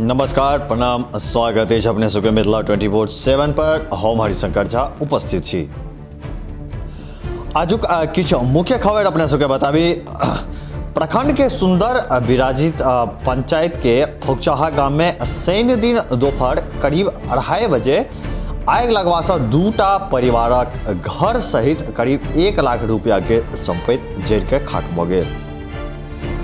नमस्कार, प्रणाम, स्वागत अछि अपने सबके मिथिला 24/7 पर। हम हरिशंकर झा उपस्थित छी। आजुक किछु मुख्य खबर अपने सबके बताबी। प्रखंड के सुंदर विराजित पंचायत के फोकचाहा गाम में शनि दिन दोपहर करीब 2:30 बजे आगि लगवा से दूटा परिवारक घर सहित करीब 1 लाख रुपया के संपत्ति जरि के खाक भऽ गेल।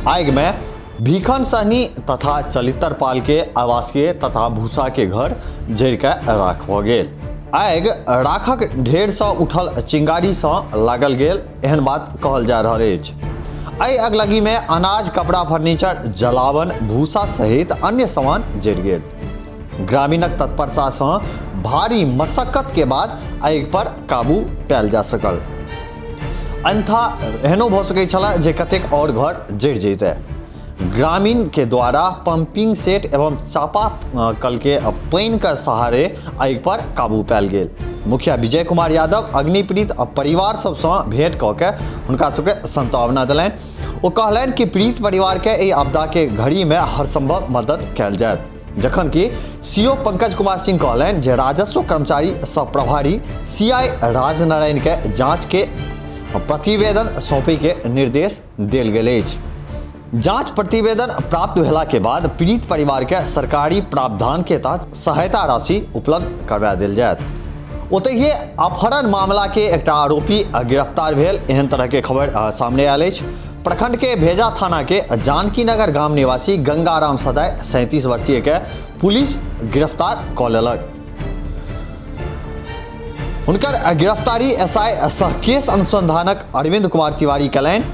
आगि में भीखन सहनी तथा चलितर पाल के आवासीय तथा भूसा के घर जरि के राख भऽ गेल। आगि राखक ढेर सँ उठल चिंगारी सँ लागल गेल, एहन बात कहल जा रहल अछि। एहि अगलगी में अनाज, कपड़ा, फर्नीचर, जलावन, भूसा सहित अन्य सामान जरि गेल। ग्रामीणक तत्परता सँ भारी मशक्कत के बाद आगि पर काबू पायल जा सकल। अन्यथा एहनो भऽ सकै छल जे कतेक और घर जरि जैते। ग्रामीण के द्वारा पंपिंग सेट एवं चापा कल के पानि के सहारे आगि पर काबू पायल गेल। मुखिया विजय कुमार यादव अग्निपीड़ित परिवार सबसँ भेंट कऽ के हुनका सबके सांत्वना देलनि। ओ कहलनि कि पीड़ित परिवार के एहि आपदा के घड़ी में हर संभव मदद कयल जायत। जखन कि सीओ पंकज कुमार सिंह कहलनि जे राजस्व कर्मचारी सह प्रभारी सीआई राजनारायण के जांच के प्रतिवेदन सौंपे के निर्देश देल गेल अछि। जांच प्रतिवेदन प्राप्त भेला के बाद पीड़ित परिवार के सरकारी प्रावधान के तहत सहायता राशि उपलब्ध करवा देल जायत। ओतहिए अपहरण मामला के एकटा आरोपी गिरफ्तार भेल, एहन तरह के खबर सामने आयल अछि। प्रखंड के भेजा थाना के जानकी नगर गाम निवासी गंगाराम सदाय 37 वर्षीय के पुलिस गिरफ्तार कऽ लेलक। हुनकर गिरफ्तारी एसआई सह केस अनुसंधानक अरविंद कुमार तिवारी कयलनि।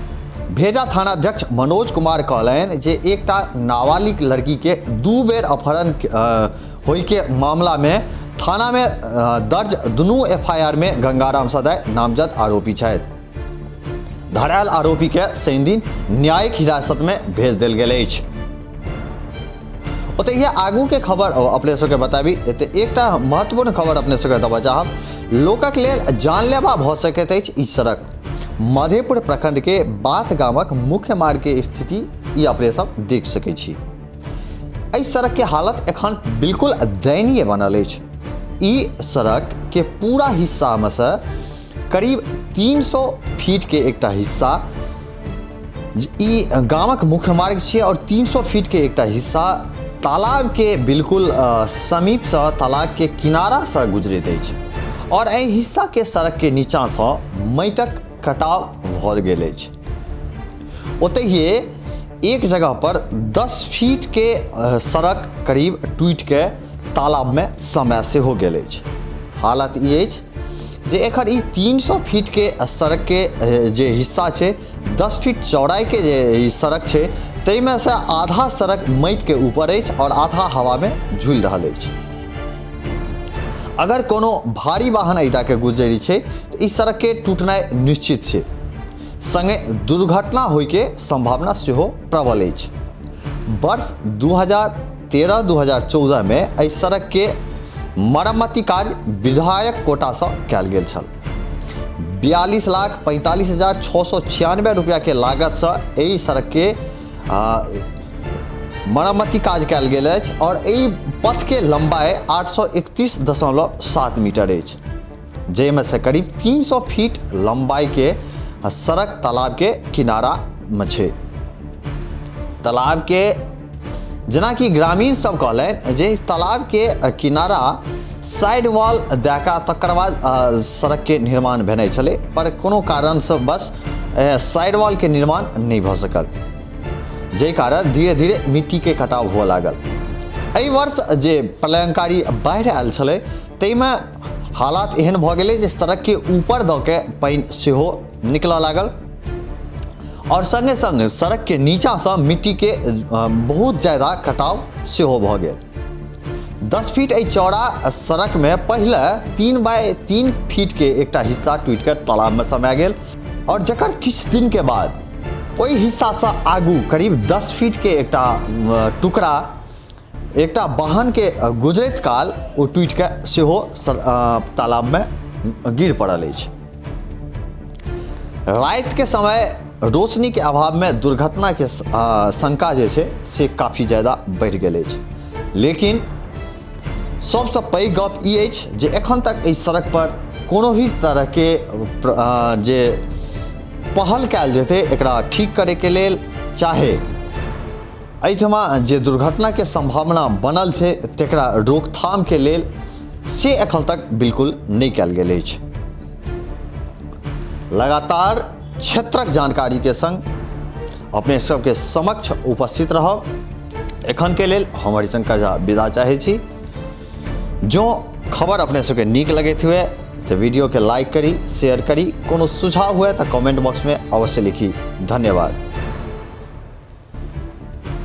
भेजा थानाध्यक्ष मनोज कुमार कहलनि जे एकटा नाबालिग लड़की के 2 बेर अपहरण होय के मामला में थाना में दर्ज दुनू एफआईआर में गंगाराम सदाय नामजद आरोपी छथि। धरायल आरोपी के शनि दिन न्यायिक हिरासत में भेज देल गेल अछि। ओतहि आगू के खबर अपने सबके बताबी। एते एकटा महत्वपूर्ण खबर अपने सबके देबऽ चाहब। लोकक लेल जानलेवा भऽ सकैत अछि ई सड़क। मधेपुर प्रखंड के बात गामक मुख्य मार्ग के स्थिति ई अपने सब देख सकै छी। एहि सड़क के हालत एखन बिल्कुल दयनीय बनल अछि। ई सड़क के पूरा हिस्सा में से करीब 300 फीट के एकटा हिस्सा ई गामक मुख्य मार्ग छियै और 300 फीट के एकटा हिस्सा तालाब के बिल्कुल समीप से तालाब के किनारा से गुजरैत अछि और एहि हिस्सा के सड़क के नीचा से माटिक कटाव भऽ गेल अछि। ओतहिए एक जगह पर 10 फीट के सड़क करीब टूटि के तालाब में समय सेहो गेल अछि। हालत ई अछि जे एखन ई 300 फीट के सड़क के जे हिस्सा छै, 10 फीट चौड़ाई के जे ई सड़क छै, ताहिमे से आधा सड़क माटि के ऊपर अछि और आधा हवा में झूलि रहल अछि। अगर कोनो भारी वाहन एहि दऽ के गुजरै छै तऽ ई सड़क के टूटनाइ निश्चित छै, संगे दुर्घटना होइके संभावना सेहो प्रबल अछि। वर्ष 2013-2014 में एहि सड़क के मरम्मति कार्य विधायक कोटासँ कयल गेल छल। 42,45,696 रुपया के लागतसँ एहि सड़क के मरम्मति काज कयल गेल अछि और एहि पथ के लंबाई 831.7 मीटर अछि, जाहिमे से करीब 300 फीट लंबाई के सड़क तालाब के किनारा में छै। तालाब के जेनाकि ग्रामीण सब कहलनि जे तालाब के किनारा साइड वॉल दए कऽ तकर बाद सड़क के निर्माण भेनाइ छलै, पर कोनो कारणसँ बस साइड वॉल के निर्माण नहि भऽ सकल, जाहि कारण धीरे धीरे मिट्टी के कटाव हुअ लागल। एहि वर्ष जे प्रलयंकारी बाढ़ि आयल छलै ताहिमे हालात एहन भऽ गेलै जे सड़क के ऊपर दऽ के पानि सेहो निकलऽ लागल और संगे संग सड़क के नीचा से मिट्टी के बहुत ज्यादा कटाव सेहो भऽ गेल। 10 फीट एहि चौड़ा सड़क में पहिले 3 बाय 3 फीट के एकटा हिस्सा टूटि के तालाब में समा गेल और जकर किछु दिन के बाद ओहि हिस्सा से आगू करीब 10 फीट के एकटा टुकड़ा एकटा वाहन के गुजरैत काल ओ टूटि के सेहो तालाब में गिर पड़ल अछि। राति के समय रोशनी के अभाव में दुर्घटना के शंका जे छै से काफी ज्यादा बढ़ि गेल अछि। लेकिन सबसँ पैघ गप ई अछि जे एखन तक एहि सड़क पर कोनो भी तरहके जे पहल कयल जेतै एकरा ठीक करैके लेल, चाहे एहिठमा जे दुर्घटनाके सम्भावना बनल छै तकरा रोकथामके लेल, से एखन तक बिल्कुल नहि कयल गेल अछि। लगातार क्षेत्रक जानकारीके संग अपने सबके समक्ष उपस्थित रहब। एखन के लेल हम हरिशंकर झा विदा चाहै छी। जँ खबर अपने सबके नीक लगैत हुए तऽ वीडियो के लाइक करी, शेयर करी, कोनो सुझाव हुए तऽ कमेंट बॉक्स में अवश्य लिखी। धन्यवाद।